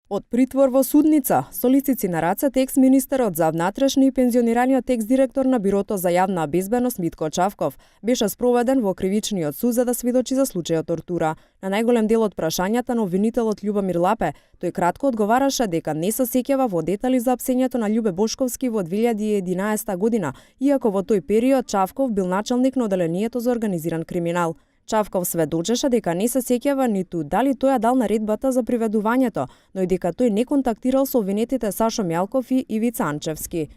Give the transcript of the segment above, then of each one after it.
Од притвор во судница, со лисици на раце екс-министерот за внатрешни и пензионираниот екс-директор на Бирото за јавна безбедност Митко Чавков беше спроведен во кривичниот суд за да сведочи за случајот тортура. На најголем дел од прашањата на обвинителот Љубомир Лапе, тој кратко одговараше дека не се сеќава во детали за апсењето на Љубе Бошковски во 2011 година, иако во тој период Чавков бил началник на оделението за организиран криминал. Чавков сведочеше дека не се сеќава ниту дали тој ја дал наредбата за приведувањето, но и дека тој не контактирал со обвинетите Сашо Мјалков и Ивица Анчевски.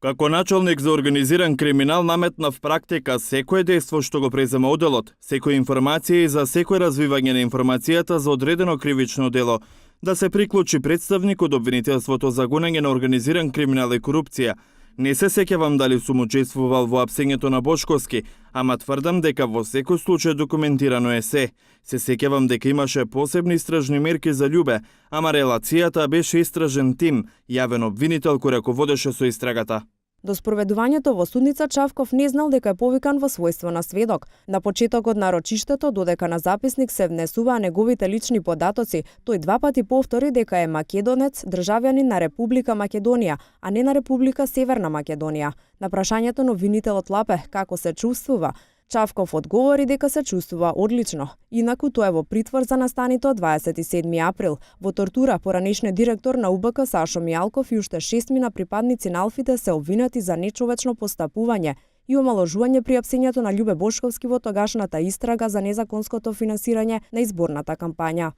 Како началник за организиран криминал наметнав практика секое дејство што го презема оделот, секоја информација и за секој развивање на информацијата за одредено кривично дело, да се приклучи представник од обвинителството за гонење на организиран криминал и корупција. Не се сеќавам дали сум учествувал во апсењето на Бошковски, ама тврдам дека во секој случај документирано е се. Се сеќавам дека имаше посебни истражни мерки за Љубе, ама релацијата беше истражен тим, јавен обвинител кој раководеше со истрагата. До спроведувањето во судница Чавков не знал дека е повикан во својство на сведок. На почетокот на рочиштето, додека на записник се внесуваа неговите лични податоци, тој два пати повтори дека е македонец, државјанин на Република Македонија, а не на Република Северна Македонија. На прашањето на обвинителот Лапе како се чувствува, Чавков одговори дека се чувствува одлично. Инаку тој е во притвор за настаните од 27 април. Во тортура поранешниот директор на УБК Сашо Мјалков и уште 6 припадници на Алфите се обвинети за нечовечно постапување и омаложување при апсењето на Љубе Бошковски во тогашната истрага за незаконското финансирање на изборната кампања.